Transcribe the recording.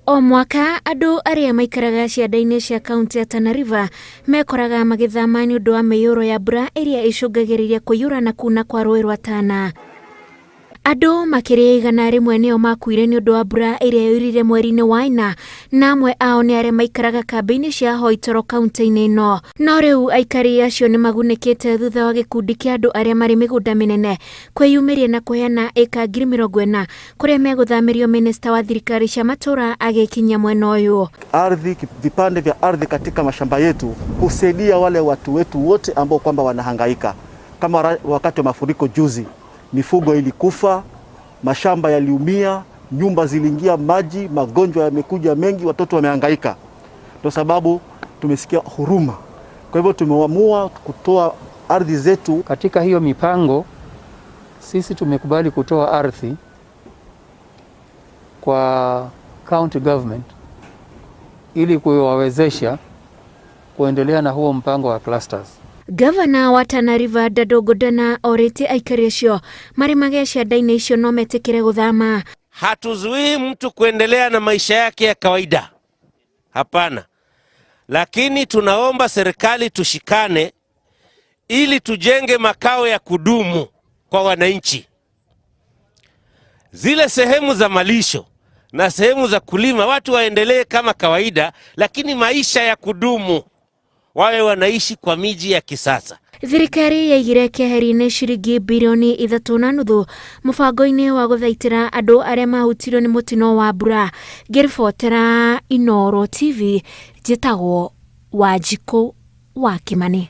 O mwaka andũ arĩa maikaraga cianda-inĩ cia kaunti ya Tana River mekoraga magĩthama nĩ ũndũ wa mĩiyũro ya mbura ĩrĩa ĩcũngagĩrĩria kũiyũra na kuna kwa rũĩ rwa Tana. Andũ makĩria ya 100 nĩo makuire nĩ ũndũ wa mbura ĩrĩa yoirire mweri-inĩ wa ĩna na amwe ao nĩ arĩa maikaraga kambĩ-inĩ cia ahoi toro kaunti-inĩ ĩno. No rĩu aikari acio nĩ magunĩkĩte thutha wa gĩkundi kĩa andũ arĩa marĩ mĩgũnda mĩnene kwĩyumĩria na kũheana ĩka 40,000 kũrĩa megũthamĩrio minista wa thirikari cia matũra agĩkinyia mwena ũyũ. Ardhi, vipande vya ardhi katika mashamba yetu husaidia wale watu wetu wote ambao kwamba wanahangaika. Kama wakati wa mafuriko juzi, mifugo ilikufa, mashamba yaliumia, nyumba ziliingia maji, magonjwa yamekuja mengi, watoto wamehangaika. Ndio sababu tumesikia huruma. Kwa hivyo tumeamua kutoa ardhi zetu. Katika hiyo mipango sisi tumekubali kutoa ardhi kwa county government ili kuwawezesha kuendelea na huo mpango wa clusters. Gavana wa Tana River Dado Godana orĩtie aikari acio marĩmage cianda-inĩ icio no metĩkĩre gũthama. Hatuzuii mtu kuendelea na maisha yake ya kawaida, hapana, lakini tunaomba serikali tushikane ili tujenge makao ya kudumu kwa wananchi. Zile sehemu za malisho na sehemu za kulima watu waendelee kama kawaida, lakini maisha ya kudumu wawe wanaishi kwa miji ya kisasa. Thirikari yaigire keheri-inĩ ciringi birioni 3.5 mũbango-inĩ wa gũthaitĩra andũ arĩa mahutirio nĩ mũtino wa mbura. Ngĩribotera Inooro TV, njĩtagwo Wanjikũ wa Kĩmani.